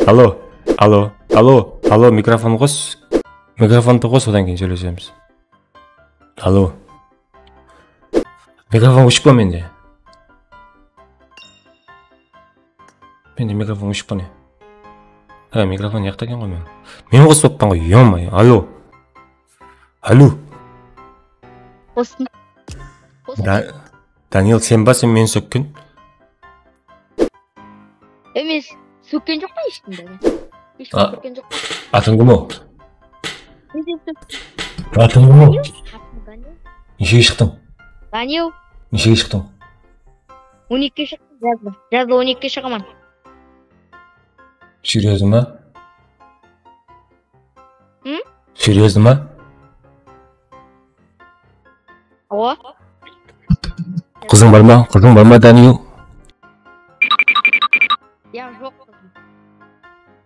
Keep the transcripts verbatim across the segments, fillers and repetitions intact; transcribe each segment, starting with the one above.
Alo, alo, alo, alo, mikrofon qos. Mikrofondı qos, odan keyin sóylesemiz. Alo. Mikrofon óshik pa mende? Mende mikrofon óshik pa ne? Ha, mikrofon jaqta eken ǵoy men. Men qosıp atpan ǵoy, ё-моё, alo. Alo. Qostım. Qostım. Da-, Daniel, sen ba, sen meni sókken? Emes, sókken joqpan eshkimdi. Eshkim sókken joq. Atıń kim ol? Atıń kim ol? Daniel. Neshege shıqtıń? Daniel. Neshege shıqtıń? On ekige shıqtım, jazda. Jazda on ekige shıǵaman. Серьёзно ma? Hı? Серьёзно ma? Awa. Qızıń bar ma? Qızıń bar ma, Daniel? Ya, joq qızım.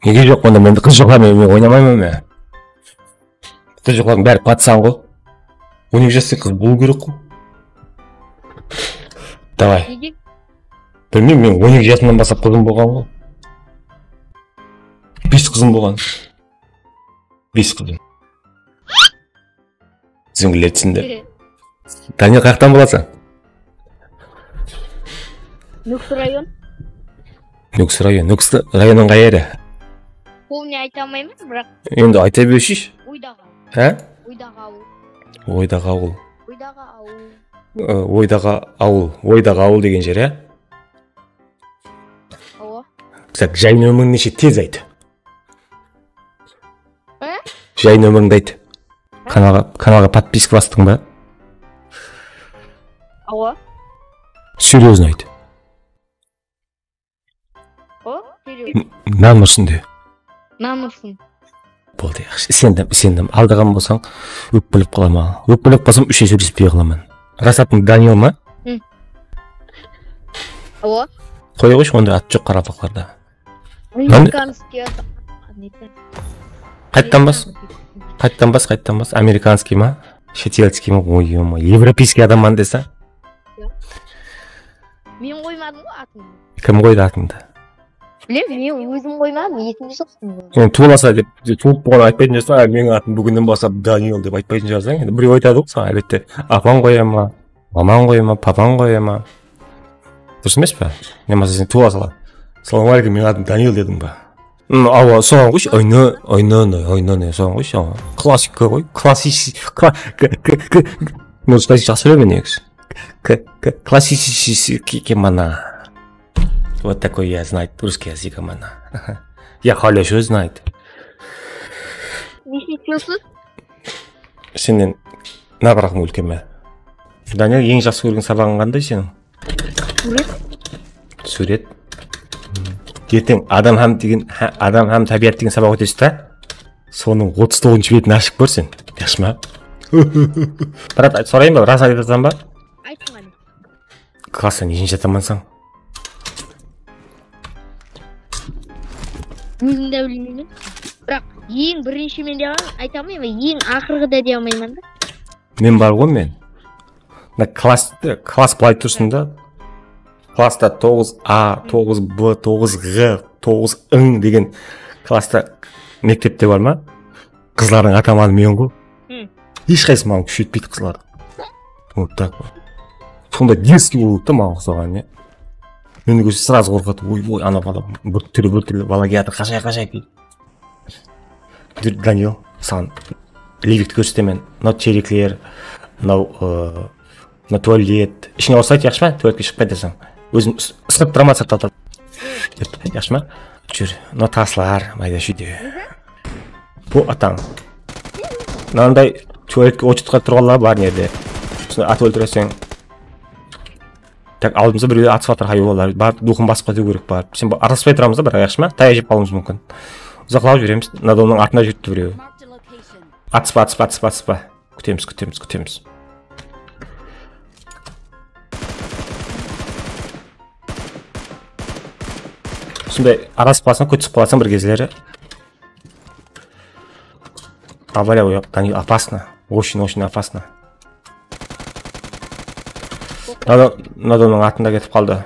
Nege joq onda? Mende qız joq, men, men oynamayman men. Qız joqlardıń bári patsan ǵo. On eki jastan qız bolıw kerek ǵo. Davay. Nege? Bilmeymen, men on eki jasımnan baslap qızım bolǵan ǵo. Bes qızım bolǵan. Bes qızım. Bizimkiler túsindi. Daniel, qayaqtan bolasań? Nókis rayon. Nókis rayon. Nókis rayonıń qay jeri? Polnıy ayta almayman, biraq. Endi ayta bershi. Oydaǵı awıl. Há? Oydaǵı awıl. Oydaǵı awıl. Oydaǵı awıl. I, Oydaǵı awıl. Oydaǵı awıl degen jer, ya? Awa. Mısal, jay nómerińdi neshe tez ayt. Há? Jay nómerińdi ayt. Kanalǵa, kanalǵa podpiska bastıń ba? Awa. Серьёзно ayt. O, серьёзно. N-, nan ursın de. Nan ursın. Boldı, yaqshı. Isendim, isendim. Aldaǵan bolsań, ókpelep qalaman. Ókpelep qalsam, úshke sóylespey qalaman. Ras atıń Daniel ma? Hı. Awa. Qoya qoyshı, onday at joq qaraqalpaqlarda. Amerikanskiy at-, amerikan-, Qayttan bas. Amerikanskiy. Qayttan bas, qayttan bas. Amerikanskiy ma? Shetelskiy ma? Oy, ё-моё, evropeyskiy adamman desa. Yoq. Men qoymadım ǵoy atımdı. Kim qoydı atıńdı? Bilem, men ózim qoymadım, esimde joq. Sen tuwılasa dep, tuwıp bolǵan aytpaytın shıǵarsań, "Ay, meniń atım búginnen baslap Daniel," dep aytpaytın shıǵarsań. Endi birew aytadı ǵoy saǵan, álbette, "Apań qoya ma, mamań qoya ma, papań qoya ma?" Durıs emes pe? Ne bolmasa sen tuwıla sala, "Assalawma áleykum, meniń atım Daniel," dediń ba? Hmm, awa, soǵan qoyshı, oyna, oyna, oyna, oyna, soǵan qoyshı, awa. Klassika ǵoy, klassik, kla-, k-, k-, k-, ну, klassik jaqsı sóyleymen, negizi. K-, k-, klassический kemana. Вот такой я знает русский язык, mana. Я хорошо знает. Neshe yılsız? Sennen nabıraqıń úlken be? Daniel, eń jaqsı kórgen sabaǵıń qanday seniń? Súwret. Súwret. Erteń adam hám degen, ha, adam hám tábiyat degen sabaq ótesiz da. Sonıń otız toǵızınshı betin ashıp kór sen. Yaqshı ma? Brat, sorayın ba, ras aytıp atırsań ba? Aytıń qáne. Klassta neshinshi jatamansań? Ózim de bilmeymen. Biraq eń birinshi men de ayta almayman, eń aqırǵıda dey almayman da. Men bar ǵoy men. Mına klass, klass bılay tursın da. Klassta toǵız A, toǵız B, toǵız Ǵ, toǵız ıń degen klassta mektepte bar ma? Qızlardıń atamanı men ǵo. Hı. Hesh qaysı maǵan kúsh jetpeydi qızlar. Вот так вот. Sonday дерзкий bolıp da maǵan uqsaǵan, ne? Meni kórse сразу qorqadı. Oy, oy, ana bala bir túrli, bir túrli bala kiyatır, qashay, qashay deydi. Daniel, saǵan livikti kórsetemen. Mınaw terikler, mınaw, ıı, mına tualet. Ishińe awırsaydı, yaqshı ma? Tualetke shıǵıp qaytarsań. Ózim ıs-, ısırıp turaman sırtta. Yaqshı ma? Júr, mına taslar, mayda shúyde. Bu atań. Mınanday tualetke очередьке turǵanlar bar nerde. Usını atıp óltireseń. Tak, aldımızda birewler atısıp atır, hayvanlar. Barıp, duxın basıp qaytıw kerek barıp. Sen ba-, arasaspay turamız da, biraq, yaqshı ma? Tayaq jep qalıwımız múmkin. Uzaqlap jiberemiz. Mına domnıń artına júripti birew. Atıspa, atıspa, atıspa, atıspa. Kútemiz, kútemiz, kútemiz. Usınday arasıp qalsań, kótsip qalasań bir gezleri. Avalyá, o jaq, Daniel, опасно. Очень, очень опасно. Mına, mına adamnıń atında ketip qaldı.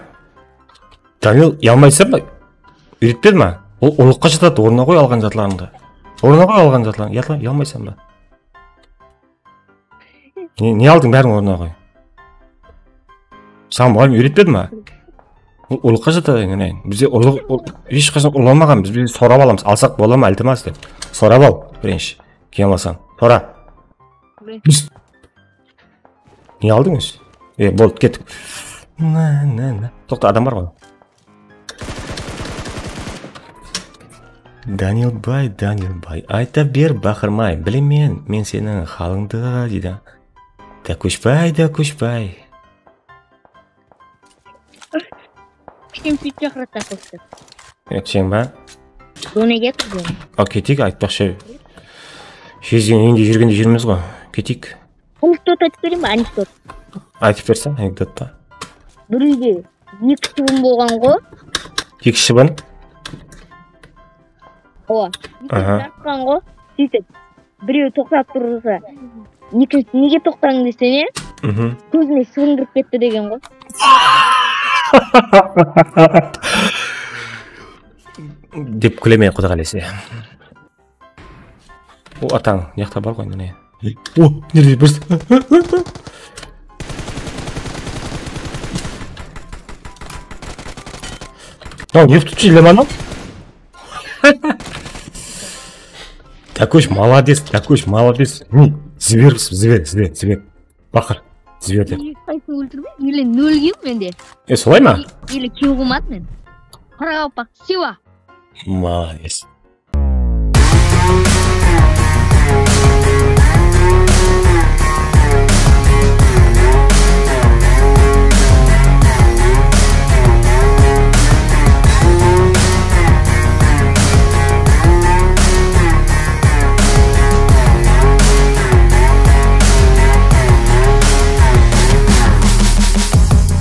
Daniel, uyalmaysań ba? Úyretpedi ma? Ol ulıqqa jatadı, ornına qoy alǵan zatlarıńdı. Ornına qoy alǵan zatlarıńdı. Uyatla-, uyalmaysań ba? Ne, ne aldıń, bárin ornına qoy. Saǵan muǵallim úyretpedi ma? Ul-, ulıqqa jatadı endi, ne? Bizde ulıq, ul-, hesh qashan ulanbaǵanbız. Biz sorap alamız. Alsaq bola ma, iltimas dep. Sorap al birinshi. Keyin alasań. Sora. Ne? Biz- Ne aldıń ózi? E, boldı, kettik. Na, na, na. Toqta, adam bar ǵoy. Danielbay, Danielbay, ayta ber, baqırmay, bilemen men seniń halıńdı, deydi. Dákóshbay, Dákóshbay. Kishkem sóytip shaqıradı, Dákóshti. Aytsam ba? Dónege kirgen. A, keteyik, aytpaqshı. Jezgen úyinde júrgende júrmiz ǵoy. Keteyik. Anekdot aytıp bereyin be, anekdot? Aytıp berseń, anekdot pa? Bir úyde eki shıbın bolǵan ǵo. Eki shıbın? Awa. Aha. Jatqan ǵo. Sóytip, birew toqtap tursa, ekinshisi nege toqtań dese ne? Mhm. Kózime shıbın kirip ketti degen ǵo. Dep kúlemen, Quda qálese. O, atań, mıyaqta bar ǵoy, mine. O, nerede bir... Mınaw ne qıp turıptı, Lemanov? Dákósh, malades, Dákósh, malades. Hı, ziber, ziber, ziber, ziber. Baqır, ziber dep. Eki qaysı óltirmey, ele nol kiw mende. E, solay ma? E, ele kiw qılmadı men. Qaraqalpaq, Xiwa. Malades.